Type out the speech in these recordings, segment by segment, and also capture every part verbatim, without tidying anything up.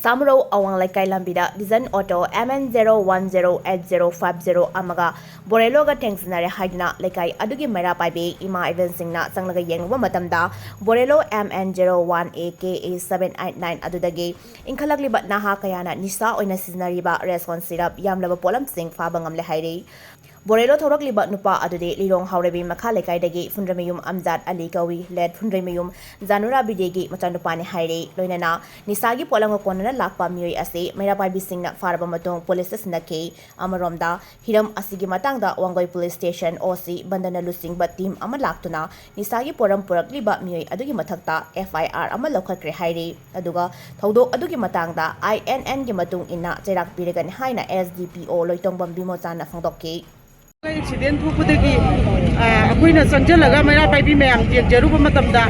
ꯇꯥꯃꯔꯧ ꯑꯋꯥꯡ ꯂꯩꯀꯥꯏ ꯂꯝꯕꯤꯗ Vision Auto M N zero one zero eight zero five zero ꯑꯃꯒ ꯕꯣꯔꯦꯂꯣꯒ ꯊꯦꯡꯖꯤꯟꯅꯔꯦ ꯍꯥꯏꯗꯨꯅ ꯂꯩꯀꯥꯏ ꯑꯗꯨꯒꯤ ꯃꯩꯔꯥ ꯄꯥꯏꯕꯤ ꯏꯃꯥ ꯏꯕꯦꯟꯁꯤꯡꯅ ꯆꯪꯂꯒ ꯌꯦꯡꯂꯨꯕ ꯃꯇꯝꯗ, ꯕꯣꯔꯦꯂꯣ M N zero one A K A seven eight nine ꯑꯗꯨꯗꯒꯤ ꯏꯟꯈꯠꯂꯛꯂꯤꯕ ꯅꯍꯥ ꯀꯌꯥꯅ ꯅꯤꯁꯥ ꯑꯣꯏꯅ ꯁꯤꯖꯤꯟꯅꯔꯤꯕ ꯔꯦꯁꯀꯣꯟ ꯁꯤꯔꯞ ꯌꯥꯝꯂꯕ ꯄꯣꯠꯂꯝꯁꯤꯡ ꯐꯥꯕ ꯉꯝꯂꯦ ꯍꯥꯏꯔꯤ꯫ ꯕꯣꯔꯦꯂꯣ ꯊꯧꯔꯛꯂꯤꯕ ꯅꯨꯄꯥ ꯑꯗꯨꯗꯤ ꯂꯤꯂꯣꯡ ꯍꯥꯎꯔꯩꯕꯤ ꯃꯈꯥ ꯂꯩꯀꯥꯏꯗꯒꯤ ꯐꯨꯟꯗ꯭ꯔꯩꯃꯌꯨꯝ ꯑꯝꯖꯥꯗ ꯑꯂꯤ ꯀꯧꯏ, ꯂꯦꯠ ꯐꯨꯟꯗ꯭ꯔꯩꯃꯌꯨꯝ ꯖꯥꯅꯨꯔꯥ ꯕꯤꯗꯦꯒꯤ ꯃꯆꯥꯅꯨꯄꯥꯅꯤ ꯍꯥꯏꯔꯤ꯫ ꯂꯣꯏꯅꯅ ꯅꯤꯁꯥꯒꯤ ꯄꯣꯠꯂꯝꯒ ꯀꯣꯟꯅꯅ ꯂꯥꯛꯄ ꯃꯤꯑꯣꯏ ꯑꯁꯤ ꯃꯩꯔꯥ ꯄꯥꯏꯕꯤꯁꯤꯡꯅ ꯐꯥꯔꯕ ꯃꯇꯨꯡ ꯄꯨꯂꯤꯁꯇ ꯁꯤꯟꯅꯈꯤ꯫ ꯑꯃꯔꯣꯝꯗ, ꯍꯤꯔꯝ ꯑꯁꯤꯒꯤ ꯃꯇꯥꯡꯗ Wangoi police station O C ꯕꯟꯗꯅ ꯂꯨꯆꯤꯡꯕ ꯇꯤꯝ ꯑꯃ ꯂꯥꯛꯇꯨꯅ ꯅꯤꯁꯥꯒꯤ ꯄꯣꯠꯂꯝ ꯄꯨꯔꯛꯂꯤꯕ ꯃꯤꯑꯣꯏ ꯑꯗꯨꯒꯤ ꯃꯊꯛꯇ F I R ꯑꯃ ꯂꯧꯈꯠꯈ꯭ꯔꯦ ꯍꯥꯏꯔꯤ꯫ ꯑꯗꯨꯒ ꯊꯧꯗꯣꯛ ꯑꯗꯨꯒꯤ ꯃꯇꯥꯡꯗ I N N ꯒꯤ ꯃꯇꯨꯡ ꯏꯟꯅ ꯆꯩꯔꯥꯛ ꯄꯤꯔꯒꯅꯤ ꯍꯥꯏꯅ S D P O ꯂꯣꯏꯇꯣꯡꯕꯝ ꯕꯤꯃꯣꯆꯥꯅ ꯐꯣꯡꯗꯣꯛꯈꯤ꯫ ꯑꯦꯛꯁꯤꯗꯦꯟ ꯊꯣꯛꯄꯗꯒꯤ, ꯑ, ꯑꯩꯈꯣꯏꯅ ꯆꯪꯁꯤꯜꯂꯒ ꯃꯩꯔꯥ ꯄꯥꯏꯕꯤ ꯃꯌꯥꯝ ꯌꯦꯡꯖꯔꯨꯕ ꯃꯇꯝꯗ,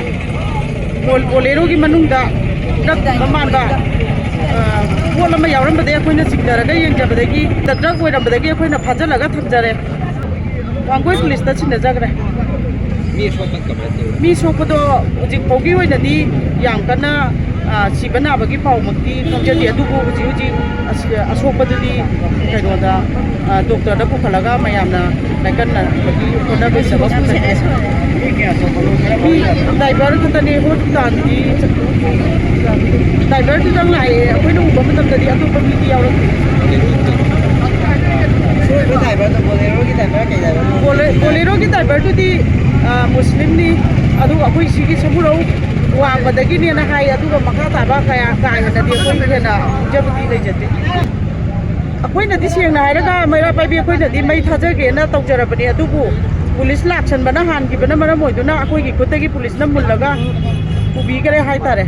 ꯕꯣꯜ-, ꯕꯣꯂꯦꯔꯣꯒꯤ ꯃꯅꯨꯡꯗ ꯗ꯭ꯔꯒ ꯃꯥꯟꯕ, ꯑ, ꯄꯣꯠ ꯑꯃ ꯌꯥꯎꯔꯝꯕꯗꯒꯤ ꯑꯩꯈꯣꯏꯅ ꯆꯤꯡꯊꯔꯒ ꯌꯦꯡꯖꯕꯗꯒꯤ, ꯗ꯭ꯔꯒ ꯑꯣꯏꯔꯝꯕꯗꯒꯤ ꯑꯩꯈꯣꯏꯅ ꯐꯥꯖꯤꯜꯂꯒ ꯊꯝꯖꯔꯦ꯫ ꯋꯥꯡꯒꯣꯏ ꯄꯨꯂꯤꯁꯇ ꯁꯤꯟꯅꯖꯈ꯭ꯔꯦ꯫ ꯃꯤ ꯁꯣꯛꯄ ꯀꯃꯥꯏꯅ ꯇꯧꯔꯤ? ꯃꯤ ꯁꯣꯛꯄꯗꯣ ꯍꯧꯖꯤꯛ ꯐꯥꯎꯒꯤ ꯑꯣꯏꯅꯗꯤ ꯌꯥꯝ ꯀꯟꯅ, ꯑ, ꯁꯤꯕ ꯅꯥꯕꯒꯤ ꯄꯥꯎꯃꯛꯇꯤ ꯈꯪꯖꯗꯦ, ꯑꯗꯨꯕꯨ ꯍꯧꯖꯤꯛ ꯍꯧꯖꯤꯛ ꯑꯁꯤ-, ꯑꯁꯣꯛꯄꯗꯨꯗꯤ ꯀꯩꯅꯣꯗ, ꯑ, ꯗꯣꯛꯇꯔꯗ ꯄꯨꯈꯠꯂꯒ ꯃꯌꯥꯝꯅ ꯂꯥꯏꯀꯠꯅꯕꯒꯤ ꯍꯣꯠꯅꯕ ꯃꯤ ꯗ꯭ꯔꯥꯏꯚꯔ ꯈꯛꯇꯅꯦ, ꯍꯣꯁꯄꯤꯇꯥꯜꯗꯤ ꯆꯠ-, ꯗ꯭ꯔꯥꯏꯚꯔꯗꯨꯗꯪ ꯂꯥꯛꯑꯦ, ꯑꯩꯈꯣꯏꯅ ꯎꯕ ꯃꯇꯝꯗꯗꯤ ꯑꯇꯣꯞꯄ ꯃꯤꯗꯤ ꯌꯥꯎꯔꯛꯇꯦ꯫ ꯁꯣꯏꯕ ꯗ꯭ꯔꯥꯏꯚꯔꯗꯣ ꯕꯣꯂꯦꯔꯣꯒꯤ ꯗ꯭ꯔꯥꯏꯚꯔ ꯀꯩ ꯗ꯭ꯔꯥꯏꯚꯔꯅꯣ? ꯕꯣꯂꯦ-, ꯕꯣꯂꯦꯔꯣꯒꯤ ꯗ꯭ꯔꯥꯏꯚꯔꯗꯨꯗꯤ, ꯑ, ꯃꯨꯁꯂꯤꯝꯅꯤ, ꯑꯗꯨꯒ ꯑꯩꯈꯣꯏ ꯁꯤꯒꯤ ꯁꯃꯨꯔꯧ ꯋꯥꯡꯃꯗꯒꯤꯅꯦꯅ ꯍꯥꯏ, ꯑꯗꯨꯒ ꯃꯈꯥ ꯇꯥꯕ ꯀꯌꯥ ꯀꯥ ꯍꯦꯟꯅꯗꯤ ꯑꯩꯈꯣꯏ ꯍꯦꯟꯅ ꯈꯪꯖꯕꯗꯤ ꯂꯩꯖꯗꯦ꯫ ꯑꯩꯈꯣꯏꯅꯗꯤ ꯁꯦꯡꯅ ꯍꯥꯏꯔꯒ ꯃꯩꯔꯥ ꯄꯥꯏꯕꯤ ꯑꯩꯈꯣꯏꯅꯗꯤ ꯃꯩ ꯊꯥꯖꯒꯦꯅ ꯇꯧꯖꯔꯕꯅꯤ, ꯑꯗꯨꯕꯨ ꯄꯨꯂꯤꯁ ꯂꯥꯛꯁꯟꯕꯅ ꯍꯥꯟꯈꯤꯕꯅ ꯃꯔꯝ ꯑꯣꯏꯗꯨꯅ ꯑꯩꯈꯣꯏꯒꯤ ꯈꯨꯠꯇꯒꯤ ꯄꯨꯂꯤꯁꯅ ꯃꯨꯜꯂꯒ ꯄꯨꯕꯤꯈꯔꯦ ꯍꯥꯏꯇꯥꯔꯦ꯫